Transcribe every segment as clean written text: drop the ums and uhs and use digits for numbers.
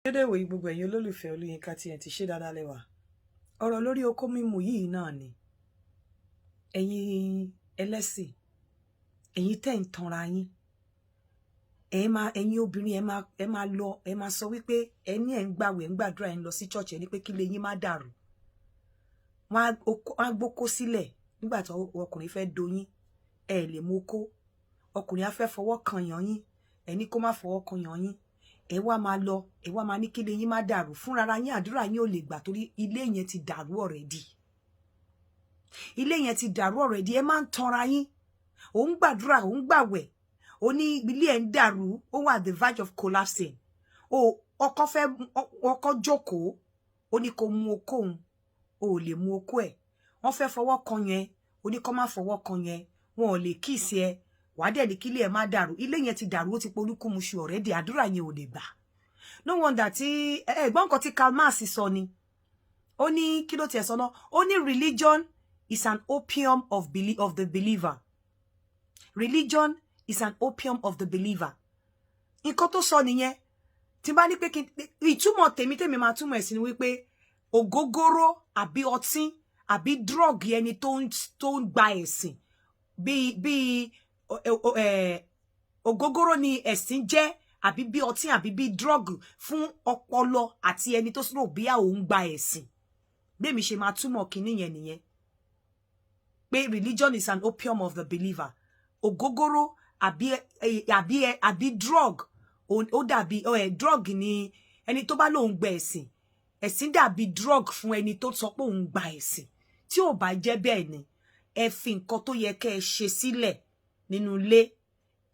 Dédé ìwòyí, gbogbo ẹ̀yin olólùfẹ́ Olúyinká TNT, ṣé dáadáa lẹ́wà? Ọ̀rọ̀ lórí okó mímu yìí náà ni. Ẹ̀yin ẹlẹ́sìn, ẹ̀yin tẹ́ ń tanra yín, ẹ máa, ẹ̀yin obìnrin, ẹ máa lọ, ẹ máa sọ wípé ẹ ní ẹ̀ ń gbàwẹ̀, ń gbàdúrà, ẹ̀ ń lọ sí church, ẹ ní pé kí lè yín má dàrú. Wọ́n á gbókó sílẹ̀ nígbà tí ọkùnrin fẹ́ doyín, ẹ lè mú okó. Ọkùnrin á fẹ́ fọwọ́ kan yàn yín, ẹ ní kó má fọwọ́ kan yàn yín. Ẹ wá máa lọ, ẹ wá máa ní kí ilé yín má dàrú. Fúnrara yín, àdúrà yín ò lè gbà torí ilé yẹn ti dàrú already. Ilé yẹn ti dàrú already. Ẹ máa ń tanra yín. Ò ń gbàdúrà, ò ń gbàwẹ̀, ó ní ilé ẹ̀ ń dàrú, ó wà the verge of collapsing. Ó ọkọ fẹ́, ọkọ jókòó, ó ní kó mú okó òun, o ò lè mú okó ẹ̀. Wọ́n fẹ́ fọwọ́ kan yẹn, ó ní kó má fọwọ́ kan yẹn, wọn ò lè kiss ẹ. Wàá dẹ̀ ní kílé ẹ̀ má dàrú. Ilé yẹn ti dàrú, ó ti polúkúmuṣu already. Àdúrà yẹn ò lè gbà. No wonder tí ẹ̀gbọ́n nǹkan tí Karl Marx sọ ni. Ó ní, kí ló tiẹ̀ sọ náà? Ó ní religion is an opium of the believer. Religion is an opium of the believer. Nǹkan tó sọ nìyẹn. Tí bá ní pé kí ìtumọ̀ tèmi, tèmi máa túmọ̀ ẹ̀ sí ni wípé ògógóró àbí ọtí àbí drug ẹni tó ń gba ẹ̀sìn, bíi ògógóró ni ẹ̀sìn jẹ́, àbí bí ọtí, àbí bí drug fún ọpọlọ àti ẹni tó sọ̀rọ̀ bí òun gba ẹ̀sìn. Bẹ́ẹ̀ mi ṣe máa túmọ̀ kinní yẹn nìyẹn, pé religion is an opium of the believer. Ògógóró àbí drug, ó dàbí drug ni ẹni tó bá lóun gba ẹ̀sìn. Ẹ̀sìn dàbí drug fún ẹni tó sọ pé òun gba ẹ̀sìn. Tí ò bá jẹ́ bẹ́ẹ̀ ni, ẹ fi nǹkan tó yẹ kẹ́ ẹ ṣe sílẹ̀ nínú ilé,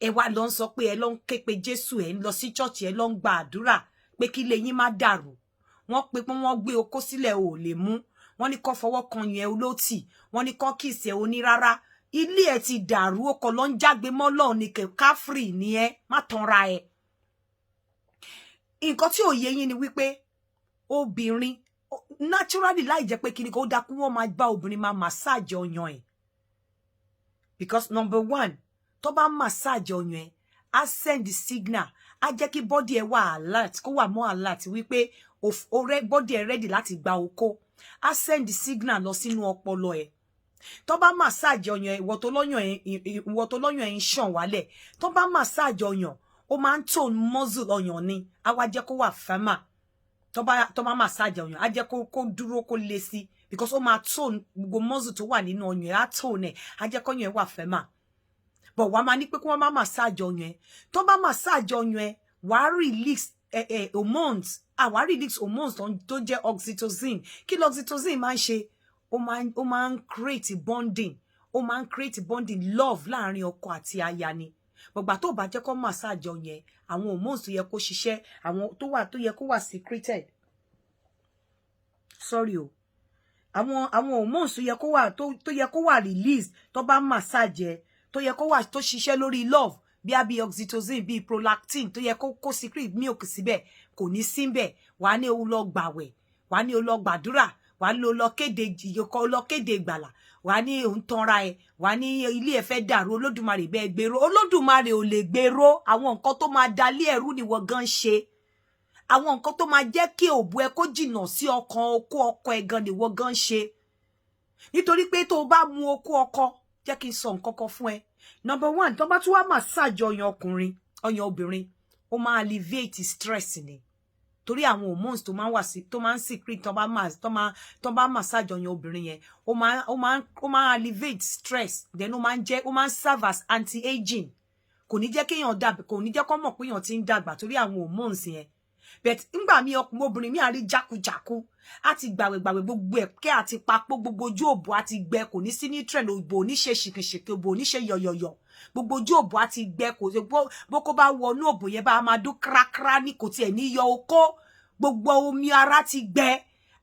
ẹ wá lọ ń sọ pé ẹ lọ ń ké pe Jésù, ẹ ń lọ sí church, ẹ lọ ń gba àdúrà pé kí ilé yín má dàrú. Wọ́n pe pé wọ́n gbé okó sílẹ̀, ò lè mú. Wọ́n ní kó fọwọ́ kan yẹn, olótì. Wọ́n ní kó kiss ẹ, oní rárá. Ilé ẹ ti dàrú, ó kọ lọ ń jágbe mọ́ Ọlọ́run ní káfírì ní. Ẹ má tanra ẹ. Nǹkan tí ò yé yín ni wípé obìnrin naturally, láì jẹ́ pé kíni kó dákú, wọ́n máa bá obìnrin máa massage ọyàn ẹ̀, because number one, tó bá massage ọyàn ẹ̀, á send signal, á jẹ́ kí body ẹ̀ wà alert, kó wà more alert wípé body ẹ̀ ready láti gba okó. Á send signal lọ sínú ọpọlọ ẹ̀. Tó bá massage ọyàn ẹ̀, ìwọ tó lọ́yàn ẹ̀ ń ṣàn wálẹ̀, tó bá massage ọyàn, ó máa ń tone muscle ọyàn ni, á wá jẹ́ kó wà firmer. Tó bá massage ọyàn, á jẹ́ kó dúró, kó le sí, because ó máa tone gbogbo muscle tó wà nínú ọyàn ẹ̀, á tone ẹ̀, á jẹ́ kọ́yàn ẹ̀ wà firmer. But wàá máa ní pé kí wọ́n má massage ọyàn ẹ̀. Tó bá massage ọyàn ẹ̀, wàá release hormones, wàá release hormones tó jẹ́ oxytocin. Kí ló oxytocin máa ń ṣe? Ó máa ń create bonding, ó máa ń create bonding, love láàrin ọkọ àti aya ni. Gbọ̀gbà tó bá jẹ́ kó massage ọyàn ẹ̀, àwọn hormones tó yẹ kó ṣiṣẹ́, àwọn tó wà, tó yẹ kó wà secreted, sorry o, àwọn hormones tó yẹ kó wà, tó yẹ kó wà release tó bá massage ẹ, tó yẹ kó wà, tó ṣiṣẹ́ lórí love, bí abi oxytocin, bí prolactin, tó yẹ kó secrete milk síbẹ̀, kò ní síbẹ̀. Wàá ní o lọ gbàwẹ̀, wàá ní o lọ gbàdúrà, wàá ní o lọ kéde, lọ kéde ìgbàlà, wàá ní òun tanra ẹ, wàá ní ilé ẹ fẹ́ dàrú. Olódùmarè bẹ́ẹ̀ gbèrò, Olódùmarè ò lè gbèrò. Àwọn nǹkan tó máa dalé ẹrú ni wọ́n gan ṣe. Àwọn nǹkan tó máa jẹ́ kí òbú ẹ kó jìnnà sí ọkàn okó ọkọ ẹ gan ni wọ́n gan ṣe. Nítorí pé tó o bá mu okó ọkọ, jẹ́ kí n sọ nǹkan kan fún ẹ. Number one, tó bá tún wá massage ọyàn ọkùnrin, ọyàn obìnrin, ó máa alleviate stress ni, torí àwọn hormones tó máa ń wà sí, tó máa ń secrete tó bá massage ọyàn obìnrin yẹn, ó máa alleviate stress. Then ó máa ń serve as anti-aging. Kò ní jẹ́ kéèyàn dàgbà, kò ní jẹ́ kó mọ̀ pé èèyàn ti ń dàgbà, torí àwọn hormones yẹn. But ńgbà mi, ọkùnrin, obìnrin mi àrí jákujàku, á ti gbàwẹ̀ gbàwẹ̀, gbogbo ẹ̀kẹ́ àti papò, gbogbo ojú òbò á ti gbẹ, kò ní sí ní trend, òbò ò ní ṣe ṣìkìṣìkì, òbò ò ní ṣe yọ̀yọ̀yọ̀, gbogbo ojú òbò á ti gbẹ. Kò sí bó kó bá wọnú òbò yẹn, bá máa dún kírákírá ní, kò tiẹ̀ ní yọ okó, gbogbo omi ara ti gbẹ.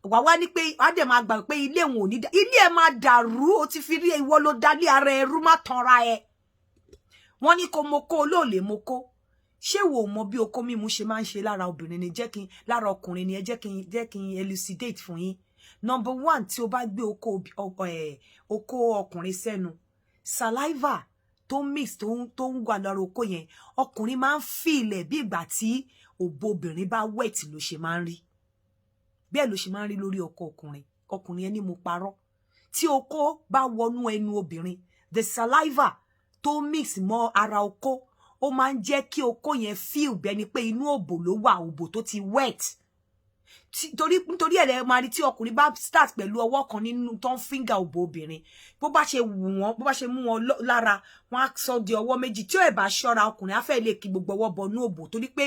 Wà wá ní pé á dẹ̀ máa gbà pé ilé òun ò ní ilé ẹ̀ máa dàrú. Ó ti fi rí, ìwọ ló dálé ara ẹrú. Má tanra ẹ. Wọ́n ní kó mo kó olóòlè mo kó. Ṣé wo mọ bí okó mímu ṣe máa ń ṣe lára obìnrin ni? Jẹ́ kí n lára ọkùnrin ni ẹ jẹ́ kí n elucidate fún yín. Number one, tí o bá gbé okó ọkùnrin sẹ́nu, saliva tó mix, tó ń wà lára okó yẹn, ọkùnrin máa ń feel ẹ̀ bí ìgbà tí Òbò obìnrin bá wet ló ṣe máa ń rí, bẹ́ẹ̀ ló ṣe máa ń rí lórí ọkọ ọkùnrin. Ọkùnrin ẹni mo parọ́, tí okó bá wọnú ẹnu obìnrin, the saliva tó mix mọ́ ara okó, ó máa ń jẹ́ kí okó yẹn feel bẹ́ẹ̀ ni pé inú òbò ló wà, òbò tó ti wet. Torí nítorí ẹ̀ lẹ́ máa rí tí ọkùnrin bá start pẹ̀lú ọwọ́ kan nínú tó ń finger òbò obìnrin, bó bá ṣe wù wọ́n, bó bá ṣe mú wọn lára, wọ́n á sọ di ọwọ́ méjì. Tí ó ẹ̀ bá ṣọ́ra, ọkùnrin á fẹ́ lè kí gbogbo ọwọ́ bọnú òbò, torí pé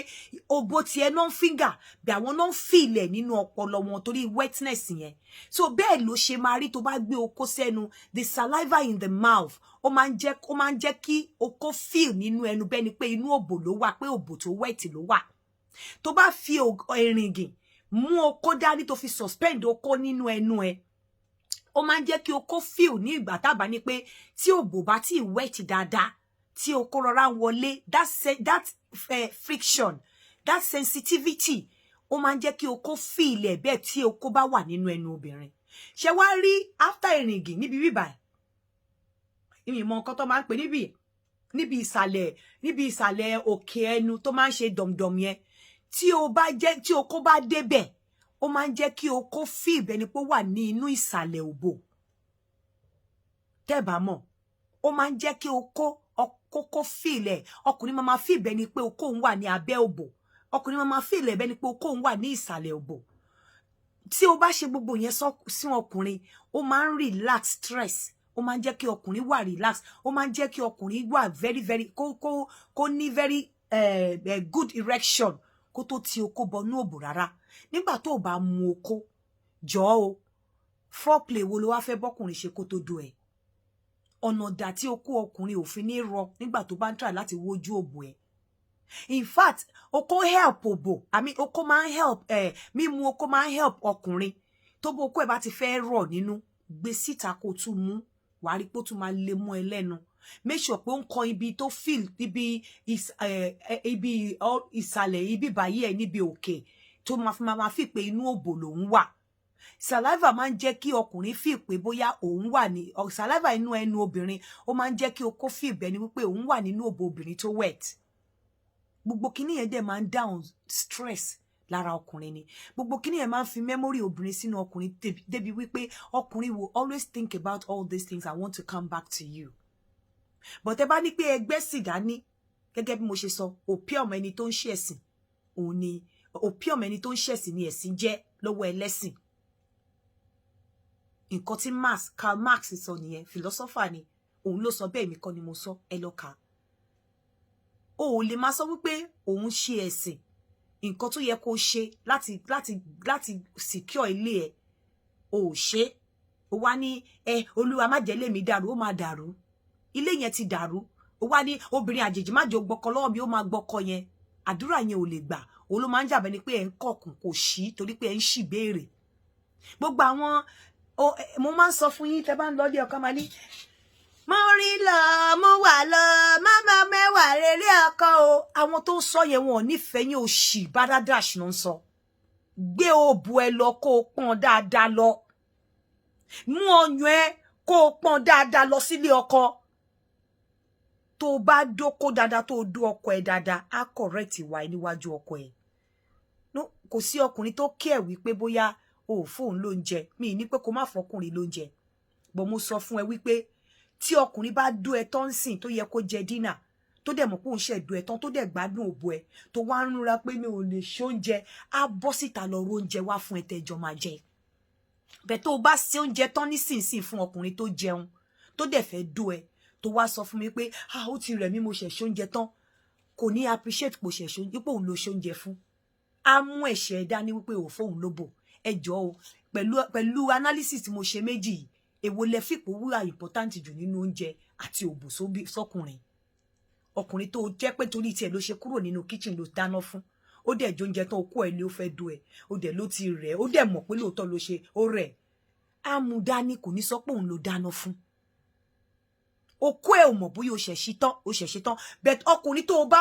òbò tiẹ̀ náà ń finger bí àwọn náà ń feel ẹ̀ nínú ọpọlọ wọn torí wetness yẹn. So bẹ́ẹ̀ ló ṣe máa rí tó bá gbé okó sẹ́nu. The saliva in the mouth, ó máa ń jẹ́ kí okó feel nínú ẹnu bẹ́ẹ̀ ni pé inú òbò ló wà, pé òbò tó wet ló wà. Tó bá fi èrìngì mú okó dání, tó fi suspend okó nínú ẹnu ẹ, ó máa ń jẹ́ kí okó feel ní ìgbà tábà ní pé tí òbò bá tí wet dáadáa, tí okó rọra ń wọlé, that friction, that sensitivity, ó máa ń jẹ́ kí okó feel ẹ̀ bẹ́ẹ̀ tí okó bá wà nínú ẹnu obìnrin. Ṣe wá rí after èrìngì níbi bíbà, ìmọ̀ nǹkan tó máa ń pè níbi ìsàlẹ̀ òkè ẹnu tó máa ń ṣe dọ̀mdọ̀m yẹn, tí o bá jẹ́ tí okó bá débẹ̀, ó máa ń jẹ́ kí okó feel bẹ́ẹ̀ ni pé ó wà ní inú ìsàlẹ̀ òbò. Tẹ́ bá mọ̀, ó máa ń jẹ́ kí okó kókó feel ẹ̀. Ọkùnrin máa feel bẹ́ẹ̀ ni pé okó òun wà ní abẹ́ òbò. Ọkùnrin máa feel ẹ̀ bẹ́ẹ̀ ni pé okó òun wà ní ìsàlẹ̀ òbò. Tí o bá ṣe gbogbo yẹn sí ọkùnrin, ó máa ń relax stress, ó máa ń jẹ́ kí ọkùnrin wà relax, ó máa ń jẹ́ kí ọkùnrin wà very very kó ní very good erection kó tó ti okó bọnú òbò rárá. Nígbà tó o bá mu okó jọ̀ọ́ o, foreplay wo ló wá fẹ́ bọ́kùnrin ṣe kó tó do ẹ̀? Ọ̀nà dà tí okó ọkùnrin ò fi ní rọ nígbà tó bá ń try láti wojú òbò ẹ̀? In fact, okó help òbò, I mean, okó máa ń help ẹ̀. Mímu okó máa ń help ọkùnrin. Tó bó okó ẹ̀ bá ti fẹ́ rọ̀ nínú, gbé síta kó tún mú, wàá rí pé ó tún máa lè mú ẹ lẹ́nu. Make sure pé ó ń kọ ibi tó feel ibi ìsàlẹ̀, ibi báyìí ẹ̀, níbi òkè tó máa fi máa fi pé inú òbò lòún wà. Saliva máa ń jẹ́ kí ọkùnrin fi pé bóyá òun wà ní saliva inú ẹnu obìnrin, ó máa ń jẹ́ kí okó fi bẹ́ẹ̀ ni wípé òun wà nínú òbò obìnrin tó wet. Gbogbo kíní yẹn dẹ̀ máa ń down stress lára ọkùnrin ni. Gbogbo kíní yẹn máa ń fi memory obìnrin sínú ọkùnrin débi wípé ọkùnrin will always think about all these things and want to come back to you. But ẹ bá ní pé ẹgbẹ́ sì dání, gẹ́gẹ́ bí mo ṣe sọ, opium ẹni tó ń ṣẹ̀sìn òun ni opium ẹni tó ń ṣẹ̀sìn ni ẹ̀sìn jẹ́ lọ́wọ́ ẹlẹ́sìn. Nǹkan tí Marx, Karl Marx sọ nìyẹn. Philosopher ni, òun ló sọ bẹ́ẹ̀, mi kọ́ ni mo sọ. Ẹ lọ kà. O ò lè máa sọ wípé òun ṣe ẹ̀sìn. Nǹkan tó yẹ kó ṣe láti secure ilé ẹ, o ò ṣe. O wá ní ẹ, Olúwa má jẹ́ lèmi dàrú. Ó máa dàrú, ilé yẹn ti dàrú. Ó wá ní obìnrin àjèjì má jẹ́ ó gbọ́kọ lọ́wọ́ mi, ó máa gbọ́kọ yẹn. Àdúrà yẹn ò lè gbà. Òun ló máa ń jàbẹ́ ni pé ẹ̀ ń kọ̀kùn kò sí, torí pé ẹ̀ ń ṣì béèrè. Gbogbo àwọn mo máa ń sọ fún yín, tẹ́ bá ń lọ ilé ọkọ, máa ní mo rí lọ, mo wà lọ máma mẹ́wàá rere ọkọ o. Àwọn tó ń sọ yẹn, wọn ò nífẹ̀ẹ́ yín. Òṣì bádádàṣ ló ń sọ. Gbé òbò ẹ lọ, kó o pọ́n dáadáa lọ. Mú ọyàn ẹ, kó o pọ́n dáadáa lọ sílé ọkọ. Tó bá dóko dáadáa, tó dó ọkọ ẹ dáadáa, á correct ìwà ẹ níwájú ọkọ ẹ. No, kò sí ọkùnrin tó care wípé bóyá o ò fóun lóúnjẹ. Mi ní pé kó má fọkùnrin lóúnjẹ, but mo sọ fún ẹ wípé tí ọkùnrin bá dó ẹ tán sìn, tó yẹ kó jẹ dinner, tó dẹ̀ mọ̀ pé òun ṣe dó ẹ tán, tó dẹ̀ gbádùn òbò ẹ, tó wá ń rúra pé mi ò lè ṣoúnjẹ, á bọ́ síta lọ ro oúnjẹ wá fún ẹ tẹ́jọ máa jẹ. Bẹ́ẹ̀ tó o bá ṣe oúnjẹ tán nísinsìnyí fún ọkùnrin tó jẹun, tó dẹ̀ fẹ́ dó ẹ, tó wá sọ fún mi pé, "Ah, ó ti rẹ̀ mí, mo ṣẹ̀ ṣoúnjẹ tán," kò ní appreciate pò ṣẹ̀ ṣoúnjẹ, pé òun ló ṣoúnjẹ fún. Á mú ẹ̀ṣẹ̀ dání wípé ò fóun lóbò. Ẹ jọ̀ọ́ o, pẹ̀lú analysis tí mo ṣe méjì yìí, èwo lẹ fìpò wúrà important jù nínú oúnjẹ àti òbò sọkùnrin? Ọkùnrin tó jẹ́ pé torí tiẹ̀ ló ṣe kúrò nínú kitchen ló dáná fún, ó dẹ̀ jóúnjẹ tán, okó ẹ̀ ló fẹ́ do ẹ̀, ó dẹ̀ ló ti rẹ̀, ó dẹ̀ mọ̀ pé lóòótọ́ ló ṣe, ó rẹ̀, á mú dání, kò ní sọ pé òun ló dáná fún. Okó ẹ̀ ò mọ̀ bóyá o ṣẹ̀ ṣe tán, o ṣẹ̀ ṣe tán. But ọkùnrin tó bá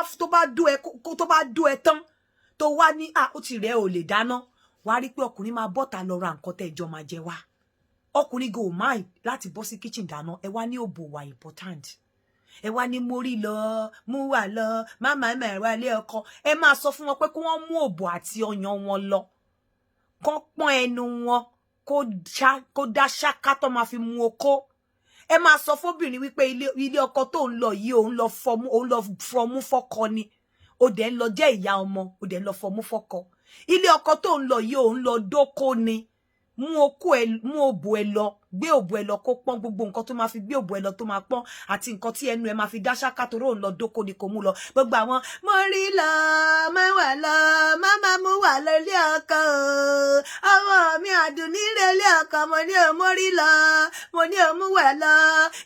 dó ẹ tán, tó wá ní à ó ti rẹ̀, ò lè dáná, wàá rí pé ọkùnrin máa bọ́ta lọ ra nǹkan tẹ́ ìjọ máa jẹ wá. Ọkùnrin go mind láti bọ́ sí kitchen dáná. Ẹ wá ní òbò wà important. Ẹ wá ní mórí lọ, mú wà lọ, má má wà lé ọkọ. Ẹ máa sọ fún wọn pé kí wọ́n mú òbò àti ọyàn wọn lọ, kán pọ́n ẹnu wọn kó dá ṣáká tó máa fi mu okó. Ẹ máa sọ fóbìnrin wípé ilé ọkọ tó ń lọ yìí, òun lọ fọmú fọ́kọ ni. Ó dẹ̀ ń lọ jẹ́ ìyá ọmọ, ó dẹ̀ ń lọ fọmú fọ́kọ. Ilé ọkọ tó ń lọ yìí, òun lọ dóko ni. Mú okó ẹ, mú òbò ẹ lọ, gbé òbò ẹ lọ kó pọ́n. Gbogbo nǹkan tó máa fi gbé òbò ẹ lọ tó máa pọ́n àti nǹkan tí ẹnu ẹ máa fi dá ṣáká, torí òun lọ dóko ni, kò mú lọ. Gbogbo àwọn mo rí lọ, mẹ́wàá lọ, máma mú wà lórí ọkọ o, ọmọ mi àdùnní relé ọkọ, mo ní o mórí lọ, mo ní o mú wà lọ,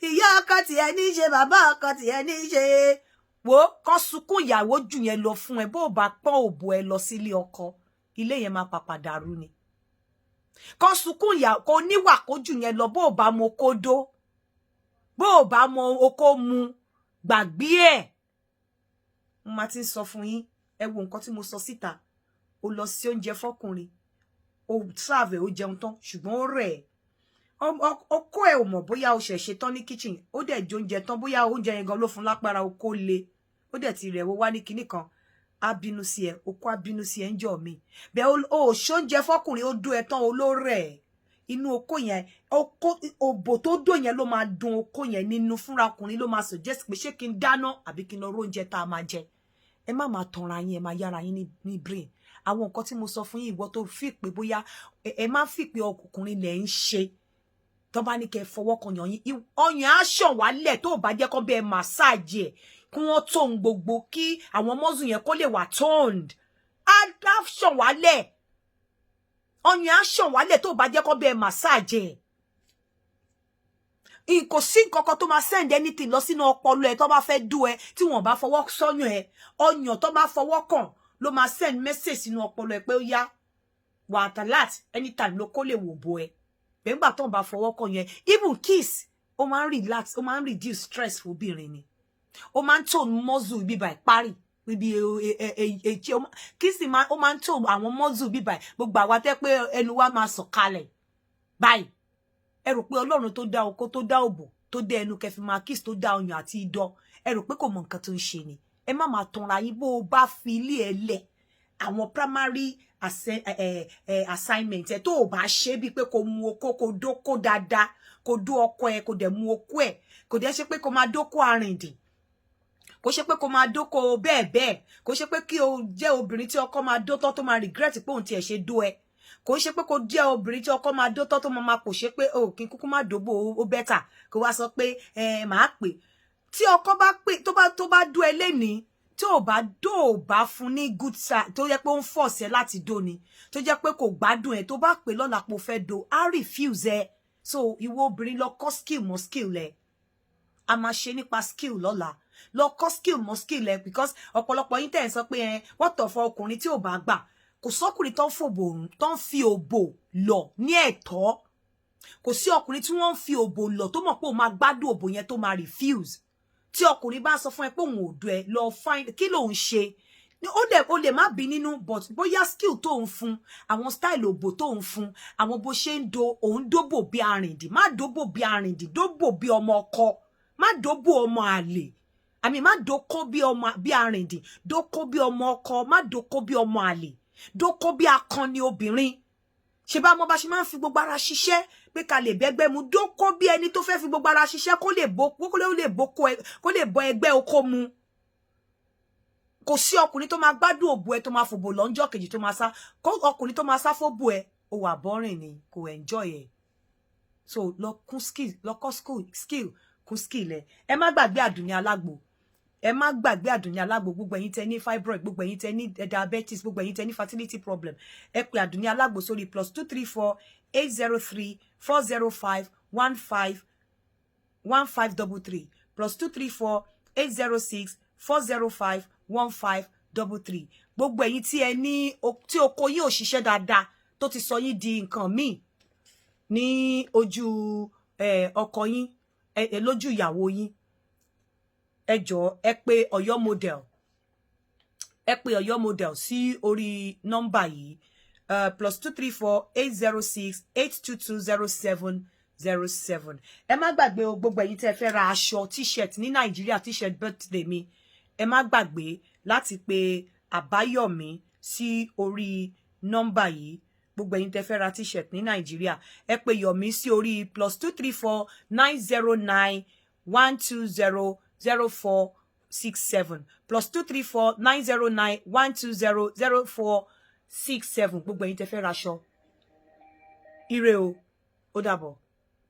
ìyá ọkọ tiẹ̀ ní í ṣe, bàbá ọkọ tiẹ̀ ní í ṣe. Wo kán sunkún ìyàwó jù yẹn lọ fún ẹ. Bó o bá pọ́n òbò ẹ lọ sílé ọkọ, ilé yẹn máa pàpà dàrú ni. Kán sunkún ìyà kó níwà kó jù yẹn lọ. Bó o bá mọ okó dó, bó o bá mọ okó mu, gbàgbé ẹ̀. Mo máa ti ń sọ fún yín. Ẹ wo nǹkan tí mo sọ síta. O lọ sí oúnjẹ fọkùnrin, o serve, ó jẹun tán, ṣùgbọ́n ó rẹ̀ ẹ́. Ọkọ ẹ ò mọ̀ bóyá o ṣẹ̀ ṣe tán ní kitchen. Ó dẹ̀ jẹ oúnjẹ tán, bóyá oúnjẹ yẹn gan ló fún lápára. Okó le, ó dẹ̀ ti rẹ̀. Wó wá ní kinní kan, á bínú sí ẹ, okó á bínú sí ẹ ń jọ mi bẹ́ẹ̀. O ṣóúnjẹ fọkùnrin, ó dó ẹ tán, olórẹ̀ ẹ̀. Inú okó yẹn, okó òbò tó dó yẹn ló máa dùn okó yẹn nínú fúnra. Ọkùnrin ló máa suggest pé ṣé kí n dáná àbí kí n lọ róúnjẹ tá a máa jẹ. Ẹ má máa tanra yín, ẹ máa yára yín ní brain. Àwọn nǹkan tí mo sọ fún yín, ìwọ tó fi pé bóyá ẹ má fi pé ọkùnrin lẹ ń ṣe, tó bá ní kẹ́ fọwọ́ kan yàn yín, ọyàn á ṣàn wálẹ̀. Tó bá jẹ́ kó bẹ́ẹ̀ massage ẹ̀, kí wọ́n tone gbogbo, kí àwọn muscle yẹn kó lè wà toned, á ṣàn wálẹ̀. Ọyàn á ṣàn wálẹ̀ tó bá jẹ́ kó bẹ́ẹ̀ massage ẹ̀. Kò sí nǹkan kan tó máa send anything lọ sínú ọpọlọ ẹ tó bá fẹ́ dú ẹ tí wọ́n bá fọwọ́ sọ́yàn ẹ. Ọyàn tó bá fọwọ́ kàn ló máa send message sínú ọpọlọ ẹ pé ó yá, wà at alert, anytime ló kó lè wò bo ẹ. Bẹ́ẹ̀ tó ń bá fọwọ́ kàn yẹn, even kiss, ó máa ń relax, ó máa ń reduce stress fóbìnrin ni. Ó máa ń tone muscle bíbà ìparí ibi èjì kiss, ó máa ń tone àwọn muscle bíbà. Gbogbo àwa tẹ́ pé ẹnu wa máa sọ̀kalẹ̀ báyìí, ẹ rò pé Ọlọ́run tó dá okó, tó dá òbò, tó dá ẹnu kẹfì máa kiss, tó dá ọyàn àti idọ̀, ẹ rò pé kò mọ nǹkan tó ń ṣe ni? Ẹ má máa tanra yín. Bó o bá fi ilé ẹ lẹ̀, àwọn primary assignment ẹ tó o bá ṣe bíi pé kò mu okó, kò dóko dáadáa, kò dó ọkọ ẹ, kò dẹ̀ mu okó ẹ, kò dẹ̀ ṣe pé kò máa dóko arìndìn, kò ṣe pé kò máa dóko bẹ́ẹ̀ bẹ́ẹ̀, kò ṣe pé kí o jẹ́ obìnrin tí ọkọ máa dó tán tó máa regret pé òun tiẹ̀ ṣe dó ẹ, kò ṣe pé kò jẹ́ obìnrin tí ọkọ máa dó tán tó máa kò ṣe pé o kí n kúkú má dóbò, ó better kó wá sọ pé ẹ máa pè tí ọkọ bá pè tó bá dó ẹ lénìí, tí ò bá dó, ò bá fún ní good side, tó jẹ́ pé ó ń force ẹ láti dó ni, tó jẹ́ pé kò gbádùn ẹ, tó bá pè lọ́la pé o fẹ́ dó, á refuse ẹ. So ìwọ obìnrin, lọ kọ́ skill mọ́ skill ẹ. A máa ṣe nípa skill lọ́la. Lọ kọ́ skill mọ́ skill ẹ, because ọ̀pọ̀lọpọ̀ yín tẹ̀ ń sọ pé ẹ wọ́n tọ̀ fọ ọkùnrin tí ò bá gbà. Kò sọ́kùnrin tó ń fòbò, tó ń fi òbò lọ ní ẹ̀tọ́. Kò sí ọkùnrin tí wọ́n ń fi òbò lọ tó mọ̀ pé òun máa gbádùn òbò yẹn tó máa refuse. Tí ọkùnrin bá sọ fún ẹ pé òun ò dùn ẹ lọ, find kí lòun ṣe. Ó dẹ̀ ó lè má bí nínú, but bóyá skill tó ń fún, àwọn style òbò tó ń fún, àwọn bó ṣe ń do, òun dóbò bí arìndì. Má dóbò bí arìndì, dóbò bí ọmọ ọkọ. Má dóbò ọmọ àlè àmì, má dókó bí ọmọ bí arìndì, dókó bí ọmọ ọkọ. Má dókó bí ọmọ àlè, dókó bí akọni obìnrin. Ṣe bá mọ bá ṣe máa ń fi gbogbo ara ṣiṣẹ́ pé ká lè bẹ́gbẹ́ mu? Dókó bí ẹni tó fẹ́ fi gbogbo ara ṣiṣẹ́ kó lè bọ́ ẹgbẹ́ oko mu. Kò sí ọkùnrin tó máa gbádùn òbò ẹ tó máa fòbò lọ́njọ́ kejì tó máa sá. Kó ọkùnrin tó máa sá fòbò ẹ, ó wà boring ni, kò enjoy ẹ. So lọ kún skill, lọ kọ́ skill kún skill ẹ. Ẹ má gbàgbé Àdùnní Alágbo, ẹ má gbàgbé Àdùnní Alágbo. Gbogbo ẹ̀yin tẹ́ ní fibroid, gbogbo ẹ̀yin tẹ́ ní diabetes, gbogbo ẹ̀yin tẹ́ ní fertility problem, ẹ pè Àdùnní Alágbo sórí +234 803 405 151533, +234 806 405 1533. Gbogbo ẹ̀yin tí ẹ ní tí oko yín ò ṣiṣẹ́ dáadáa, tó ti sọ yín di nǹkan míì ní ojú ọkọ yín, lójú ìyàwó yín, ẹ jọ̀ọ́, ẹ pè Ọ̀yọ́ Model, ẹ pè Ọ̀yọ́ Model sí orí nọ́mbà yìí, +234 806 822 07 07. Ẹ má gbàgbé o, gbogbo ẹ̀yin tẹ́ fẹ́ ra aṣọ T-shirt ní Nàìjíríà, T-shirt birthday mi, ẹ má gbàgbé láti pe Àbáyọ̀mí sí orí nọ́mbà yìí. Gbogbo ẹ̀yin tẹ́ fẹ́ ra T-shirt ní Nàìjíríà, ẹ pe Yọ̀mí sí orí +234 909 120 0467, +234 909 120 0467. Gbogbo ẹ̀yin tẹ́ fẹ́ ra aṣọ, ire o, ó dàbọ̀.